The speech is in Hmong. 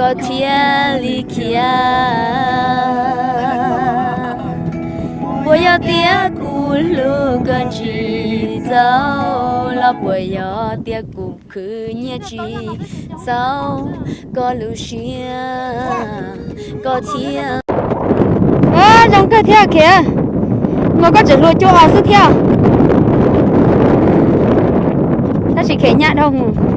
Koj thiaj li khiav, puas yog tias kuv hlub koj ntsis txaus, los puas yog tias kuv khwv nyiaj tsis txaus koj lub siab, koj thiaj. Zoo kawg thiab Khiav, mas koj tseem hluas cua os xwb thiab. Tab sis Khiav nyab dhau mus.